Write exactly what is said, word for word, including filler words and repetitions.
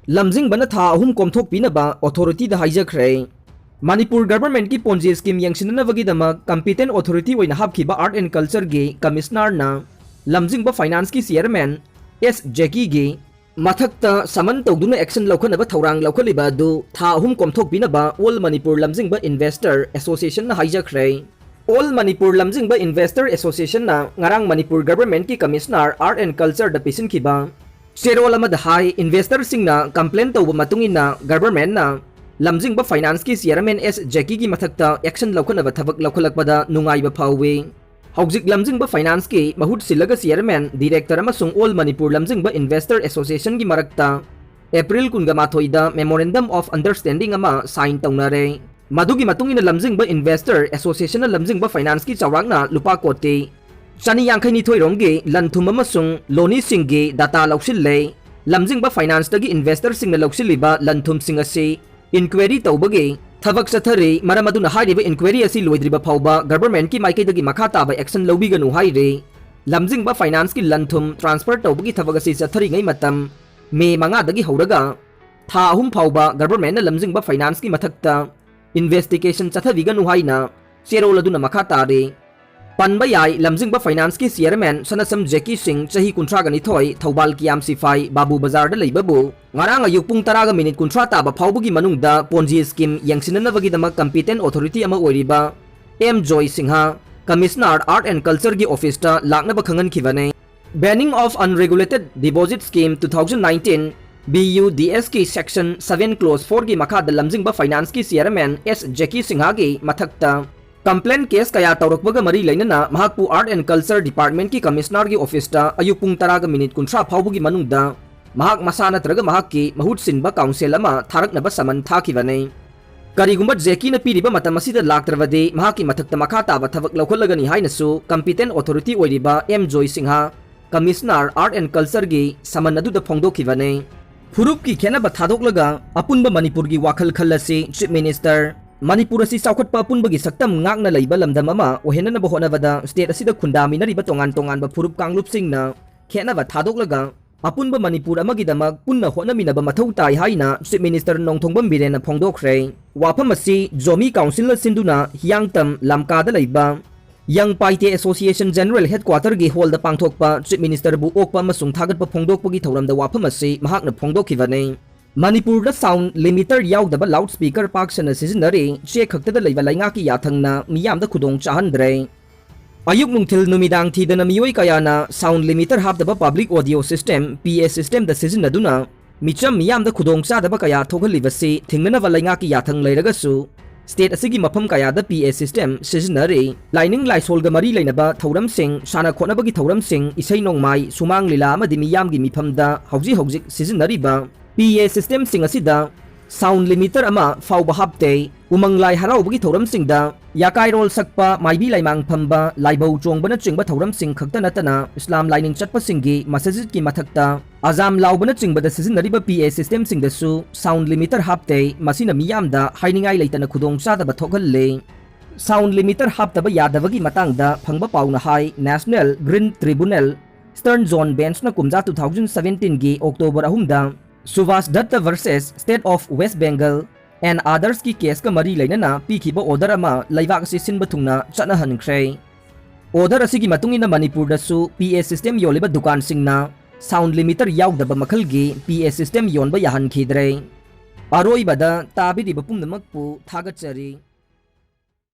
ꯂꯝꯖꯤꯡꯕꯅ ꯊꯥ ꯑꯍꯨꯝ ꯀꯣꯝꯊꯣꯛꯄꯤꯅꯕ authority ꯗ ꯍꯥꯏꯖꯈ꯭ꯔꯦ꯫ Manipur government ꯀꯤ Ponzi scheme ꯌꯦꯡꯁꯤꯟꯅꯅꯕꯒꯤꯗꯃꯛ competent authority ꯑꯣꯏꯅ ꯍꯥꯞꯈꯤꯕ Art and Culture ꯒꯤ Commissioner ꯅ ꯂꯝꯖꯤꯡꯕ Finance ꯀꯤ Chairman ꯑꯦꯁ ꯖꯦꯀꯤ ꯒꯤ ꯃꯊꯛꯇ summon ꯇꯧꯗꯨꯅ action ꯂꯧꯈꯠꯅꯕ ꯊꯧꯔꯥꯡ ꯂꯧꯈꯠꯂꯤꯕ ꯑꯗꯨ ꯊꯥ ꯑꯍꯨꯝ ꯀꯣꯝꯊꯣꯛꯄꯤꯅꯕ All Manipur ꯂꯝꯖꯤꯡꯕ Investor Association ꯅ ꯍꯥꯏꯖꯈ꯭ꯔꯦ꯫ All Manipur ꯂꯝꯖꯤꯡꯕ Investor Association ꯅ ꯉꯔꯥꯡ ꯃꯅꯤꯄꯨꯔ government ꯀꯤ Commissioner Art and Culture ꯗ ꯄꯤꯁꯤꯟꯈꯤꯕ ꯆꯦꯔꯣꯜ ꯑꯃꯗ ꯍꯥꯏ, investor ꯁꯤꯡꯅ complain ꯇꯧꯕ ꯃꯇꯨꯡ ꯏꯟꯅ government ꯅ ꯂꯝꯖꯤꯡꯕ Finance ꯀꯤ Chairman ꯑꯦꯁ ꯖꯦꯀꯤ ꯒꯤ ꯃꯊꯛꯇ action ꯂꯧꯈꯠꯅꯕ ꯊꯕꯛ ꯂꯧꯈꯠꯂꯛꯄꯗ ꯅꯨꯡꯉꯥꯏꯕ ꯐꯥꯎꯏ꯫ ꯍꯧꯖꯤꯛ ꯂꯝꯖꯤꯡꯕ Finance ꯀꯤ ꯃꯍꯨꯠ ꯁꯤꯜꯂꯒ Chairman, Director ꯑꯃꯁꯨꯡ All Manipur ꯂꯝꯖꯤꯡꯕ Investor Association ꯒꯤ ꯃꯔꯛꯇ April ꯀꯨꯟꯒ ꯃꯥꯊꯣꯏꯗ Memorandum of Understanding ꯑꯃ sign ꯇꯧꯅꯔꯦ꯫ ꯃꯗꯨꯒꯤ ꯃꯇꯨꯡ ꯏꯟꯅ ꯂꯝꯖꯤꯡꯕ Investor Association ꯅ ꯂꯝꯖꯤꯡꯕ Finance ꯀꯤ ꯆꯥꯎꯔꯥꯛꯅ ꯂꯨꯄꯥ ꯀꯣꯇꯤ ꯆꯅꯤ ꯌꯥꯡꯈꯩ ꯅꯤꯊꯣꯏ ꯔꯣꯝꯒꯤ ꯂꯟ-ꯊꯨꯝ ꯑꯃꯁꯨꯡ ꯂꯣꯅꯤꯁꯤꯡꯒꯤ data ꯂꯧꯁꯤꯜꯂꯦ꯫ ꯂꯝꯖꯤꯡꯕ Finance ꯇꯒꯤ investor ꯁꯤꯡꯅ ꯂꯧꯁꯤꯜꯂꯤꯕ ꯂꯟ-ꯊꯨꯝꯁꯤꯡ ꯑꯁꯤ inquiry ꯇꯧꯕꯒꯤ ꯊꯕꯛ ꯆꯠꯊꯔꯤ, ꯃꯔꯝ ꯑꯗꯨꯅ ꯍꯥꯏꯔꯤꯕ inquiry ꯑꯁꯤ ꯂꯣꯏꯗ꯭ꯔꯤꯕ ꯐꯥꯎꯕ government ꯀꯤ ꯃꯥꯏꯀꯩꯗꯒꯤ ꯃꯈꯥ ꯇꯥꯕ action ꯂꯧꯕꯤꯒꯅꯨ ꯍꯥꯏꯔꯤ꯫ ꯂꯝꯖꯤꯡꯕ Finance ꯀꯤ ꯂꯟ-ꯊꯨꯝ transfer ꯇꯧꯕꯒꯤ ꯊꯕꯛ ꯑꯁꯤ ꯆꯠꯊꯔꯤꯉꯩ ꯃꯇꯝ May ꯃꯉꯥꯗꯒꯤ ꯍꯧꯔꯒ ꯊꯥ ꯑꯍꯨꯝ ꯐꯥꯎꯕ government ꯅ ꯂꯝꯖꯤꯡꯕ Finance ꯀꯤ ꯃꯊꯛꯇ investigation ꯆꯠꯊꯕꯤꯒꯅꯨ ꯍꯥꯏꯅ ꯆꯦꯔꯣꯜ ꯑꯗꯨꯅ ꯃꯈꯥ ꯇꯥꯔꯤ꯫ ꯄꯟꯕ ꯌꯥꯏ, ꯂꯝꯖꯤꯡꯕ Finance ꯀꯤ Chairman ꯁꯅꯁꯝ ꯖꯦꯀꯤ ꯁꯤꯡ, ꯆꯍꯤ ꯀꯨꯟꯊ꯭ꯔꯥꯒ ꯅꯤꯊꯣꯏ, ꯊꯧꯕꯥꯜ ꯀꯤꯌꯥꯝ ꯁꯤꯐꯥꯏ ꯕꯥꯕꯨ ꯕꯖꯥꯔꯗ ꯂꯩꯕꯕꯨ ꯉꯔꯥꯡ ꯑꯌꯨꯛ ꯄꯨꯡ ꯇꯔꯥꯒ minute ꯀꯨꯟꯊ꯭ꯔꯥ ꯇꯥꯕ ꯐꯥꯎꯕꯒꯤ ꯃꯅꯨꯡꯗ Ponzi scheme ꯌꯦꯡꯁꯤꯟꯅꯅꯕꯒꯤꯗꯃꯛ competent authority ꯑꯃ ꯑꯣꯏꯔꯤꯕ M joy Singh, Commissioner Art and Culture ꯒꯤ office ꯇ ꯂꯥꯛꯅꯕ ꯈꯪꯍꯟꯈꯤꯕꯅꯤ꯫ Banning of Unregulated Deposit Scheme two thousand nineteen, B U D S ꯀꯤ section seven clause four ꯒꯤ ꯃꯈꯥꯗ ꯂꯝꯖꯤꯡꯕ Finance ꯀꯤ Chairman ꯑꯦꯁ ꯖꯦꯀꯤ ꯁꯤꯡꯍꯒꯤ ꯃꯊꯛꯇ complaint case ꯀꯌꯥ ꯇꯧꯔꯛꯄꯒ ꯃꯔꯤ ꯂꯩꯅꯅ ꯃꯍꯥꯛꯄꯨ Art and Culture Department ꯀꯤ Commissioner ꯒꯤ office ꯇ ꯑꯌꯨꯛ ꯄꯨꯡ ꯇꯔꯥꯒ minute ꯀꯨꯟꯊ꯭ꯔꯥ ꯐꯥꯎꯕꯒꯤ ꯃꯅꯨꯡꯗ ꯃꯍꯥꯛ ꯃꯁꯥ ꯅꯠꯇ꯭ꯔꯒ ꯃꯍꯥꯛꯀꯤ ꯃꯍꯨꯠ ꯁꯤꯟꯕ counsel ꯑꯃ ꯊꯥꯔꯛꯅꯕ summon ꯊꯥꯈꯤꯕꯅꯤ꯫ ꯀꯔꯤꯒꯨꯝꯕ ꯖꯦꯀꯤꯅ ꯄꯤꯔꯤꯕ ꯃꯇꯝ ꯑꯁꯤꯗ ꯂꯥꯛꯇ꯭ꯔꯕꯗꯤ ꯃꯍꯥꯛꯀꯤ ꯃꯊꯛꯇ ꯃꯈꯥ ꯇꯥꯕ ꯊꯕꯛ ꯂꯧꯈꯠꯂꯒꯅꯤ ꯍꯥꯏꯅꯁꯨ competent authority ꯑꯣꯏꯔꯤꯕ M joy Singh, Commissioner Art and Culture ꯒꯤ summon ꯑꯗꯨꯗ ꯐꯣꯡꯗꯣꯛꯈꯤꯕꯅꯤ꯫ ꯐꯨꯔꯨꯞꯀꯤ ꯈꯦꯠꯅꯕ ꯊꯥꯗꯣꯛꯂꯒ ꯑꯄꯨꯟꯕ ꯃꯅꯤꯄꯨꯔꯒꯤ ꯋꯥꯈꯜ ꯈꯜꯂꯁꯤ, Chief Minister꯫ ꯃꯅꯤꯄꯨꯔ ꯑꯁꯤ ꯆꯥꯎꯈꯠꯄ ꯑꯄꯨꯟꯕꯒꯤ ꯁꯛꯇꯝ ꯉꯥꯛꯅ ꯂꯩꯕ ꯂꯝꯗꯝ ꯑꯃ ꯑꯣꯏꯍꯟꯅꯅꯕ ꯍꯣꯠꯅꯕꯗ state ꯑꯁꯤꯗ ꯈꯨꯟꯗꯥꯃꯤꯟꯅꯔꯤꯕ ꯇꯣꯉꯥꯟ ꯇꯣꯉꯥꯟꯕ ꯐꯨꯔꯨꯞ ꯀꯥꯡꯂꯨꯞꯁꯤꯡꯅ ꯈꯦꯠꯅꯕ ꯊꯥꯗꯣꯛꯂꯒ ꯑꯄꯨꯟꯕ ꯃꯅꯤꯄꯨꯔ ꯑꯃꯒꯤꯗꯃꯛ ꯄꯨꯟꯅ ꯍꯣꯠꯅꯃꯤꯟꯅꯕ ꯃꯊꯧ ꯇꯥꯏ ꯍꯥꯏꯅ Chief Minister ꯅꯣꯡꯊꯣꯝꯕꯝ ꯕꯤꯔꯦꯟꯅ ꯐꯣꯡꯗꯣꯛꯈ꯭ꯔꯦ꯫ ꯋꯥꯐꯝ ꯑꯁꯤ ꯖꯣꯃꯤ Councilꯅ ꯁꯤꯟꯗꯨꯅ ꯍꯤꯌꯥꯡꯇꯝ ꯂꯝꯀꯥꯗ ꯂꯩꯕ Young Paite Association General Headquarterꯒꯤ hallꯗ ꯄꯥꯡꯊꯣꯛꯄ Chief Ministerꯕꯨ ꯑꯣꯛꯄ ꯑꯃꯁꯨꯡ ꯊꯥꯒꯠꯄ ꯐꯣꯡꯗꯣꯛꯄꯒꯤ ꯊꯧꯔꯝꯗ ꯋꯥꯐꯝ ꯑꯁꯤ ꯃꯍꯥꯛꯅ ꯐꯣꯡꯗꯣꯛꯈꯤꯕꯅꯤ꯫ ꯃꯅꯤꯄꯨꯔꯗ sound limiter ꯌꯥꯎꯗꯕ loudspeaker ꯄꯥꯛ ꯁꯟꯅ ꯁꯤꯖꯤꯟꯅꯔꯤ, ꯆꯦ ꯈꯛꯇꯗ ꯂꯩꯕ ꯂꯩꯉꯥꯛꯀꯤ ꯌꯥꯊꯪꯅ ꯃꯤꯌꯥꯝꯗ ꯈꯨꯗꯣꯡ ꯆꯥꯍꯟꯗ꯭ꯔꯦ꯫ ꯑꯌꯨꯛ ꯅꯨꯡꯊꯤꯜ ꯅꯨꯃꯤꯗꯥꯡ ꯊꯤꯗꯅ ꯃꯤꯑꯣꯏ ꯀꯌꯥꯅ sound limiter ꯍꯥꯞꯇꯕ public audio system, P A systemꯗ ꯁꯤꯖꯤꯟꯅꯗꯨꯅ ꯃꯤꯆꯝ ꯃꯤꯌꯥꯝꯗ ꯈꯨꯗꯣꯡ ꯆꯥꯗꯕ ꯀꯌꯥ ꯊꯣꯛꯍꯜꯂꯤꯕꯁꯤ ꯊꯤꯡꯅꯅꯕ ꯂꯩꯉꯥꯛꯀꯤ ꯌꯥꯊꯪ ꯂꯩꯔꯒꯁꯨ, state ꯑꯁꯤꯒꯤ ꯃꯐꯝ ꯀꯌꯥꯗ P A system ꯁꯤꯖꯤꯟꯅꯔꯤ꯫ ꯂꯥꯏꯅꯤꯡ ꯂꯥꯏꯁꯣꯜꯒ ꯃꯔꯤ ꯂꯩꯅꯕ ꯊꯧꯔꯝꯁꯤꯡ, ꯁꯥꯟꯅ ꯈꯣꯠꯅꯕꯒꯤ ꯊꯧꯔꯝꯁꯤꯡ, ꯏꯁꯩ ꯅꯣꯡꯃꯥꯏ, ꯁꯨꯃꯥꯡ ꯂꯤꯂꯥ ꯑꯃꯗꯤ ꯃꯤꯌꯥꯝꯒꯤ ꯃꯤꯐꯝꯗ ꯍꯧꯖꯤꯛ ꯍꯧꯖꯤꯛ ꯁꯤꯖꯤꯟꯅꯔꯤꯕ P A systemꯁꯤꯡ ꯑꯁꯤꯗ sound limiter ꯑꯃ ꯐꯥꯎꯕ ꯍꯥꯞꯇꯦ꯫ ꯎꯃꯪ ꯂꯥꯏ ꯍꯔꯥꯎꯕꯒꯤ ꯊꯧꯔꯝꯁꯤꯡꯗ ꯌꯥꯀꯥꯏꯔꯣꯜ ꯁꯛꯄ, ꯃꯥꯏꯕꯤ ꯂꯥꯏꯃꯥꯡ ꯐꯝꯕ, ꯂꯥꯏꯕꯧ ꯆꯣꯡꯕꯅꯆꯤꯡꯕ ꯊꯧꯔꯝꯁꯤꯡ ꯈꯛꯇ ꯅꯠꯇꯅ ꯏꯁꯂꯥꯝ ꯂꯥꯏꯅꯤꯡ ꯆꯠꯄꯁꯤꯡꯒꯤ ꯃꯁꯖꯤꯗꯀꯤ ꯃꯊꯛꯇ ꯑꯖꯥꯝ ꯂꯥꯎꯕꯅꯆꯤꯡꯕꯗ ꯁꯤꯖꯤꯟꯅꯔꯤꯕ P A systemꯁꯤꯡꯗꯁꯨ sound limiter ꯍꯥꯞꯇꯦ꯫ ꯃꯁꯤꯅ ꯃꯤꯌꯥꯝꯗ ꯍꯥꯏꯅꯤꯡꯉꯥꯏ ꯂꯩꯇꯅ ꯈꯨꯗꯣꯡꯆꯥꯗꯕ ꯊꯣꯛꯍꯜꯂꯦ꯫ Sound limiter ꯍꯥꯞꯇꯕ ꯌꯥꯗꯕꯒꯤ ꯃꯇꯥꯡꯗ ꯐꯪꯕ ꯄꯥꯎꯅ ꯍꯥꯏ, National Green Tribunal Eastern Zone Benchꯅ ꯀꯨꯝꯖꯥ two thousand seventeenꯒꯤ October ꯑꯍꯨꯝꯗ Subhash Datta versus State of West Bengal and Othersꯀꯤ caseꯀ ꯃꯔꯤ ꯂꯩꯅꯅ ꯄꯤꯈꯤꯕ order ꯑꯃ ꯂꯩꯕꯥꯛ ꯑꯁꯤ ꯁꯤꯟꯕ ꯊꯨꯡꯅ ꯆꯠꯅꯍꯟꯈ꯭ꯔꯦ꯫ Order ꯑꯁꯤꯒꯤ ꯃꯇꯨꯡ ꯏꯟꯅ ꯃꯅꯤꯄꯨꯔꯗꯁꯨ P A system ꯌꯣꯜꯂꯤꯕ ꯗꯨꯀꯥꯟꯁꯤꯡꯅ sound limiter ꯌꯥꯎꯗꯕ ꯃꯈꯜꯒꯤ P A system ꯌꯣꯟꯕ ꯌꯥꯍꯟꯈꯤꯗ꯭ꯔꯦ꯫ ꯑꯔꯣꯏꯕꯗ ꯇꯥꯕꯤꯔꯤꯕ ꯄꯨꯝꯅꯃꯛꯄꯨ ꯊꯥꯒꯠꯆꯔꯤ꯫